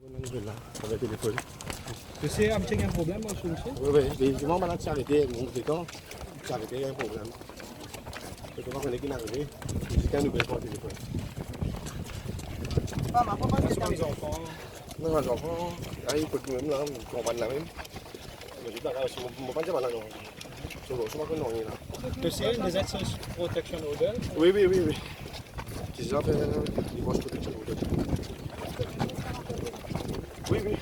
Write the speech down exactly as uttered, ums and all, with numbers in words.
Nouvèl la, avek telefonn. Mesi, am chek enn problem, mo solusion. Wi, wi, me zisteman, bann la ti arete, mo detan, ti arete, enn problem. E kouma kone ki arive, ziska nouvèl par telefonn. Papa, papa, papa, papa. Non, non, non. Ay, kot nou mem la, nou konpran la mem. Me zot la, si mo, mo pa dir bann la, non. So, so, pa konn nanye la. To sign divorce protection order? Wi, wi, wi, wi. Divorce protection order. Wi, wi.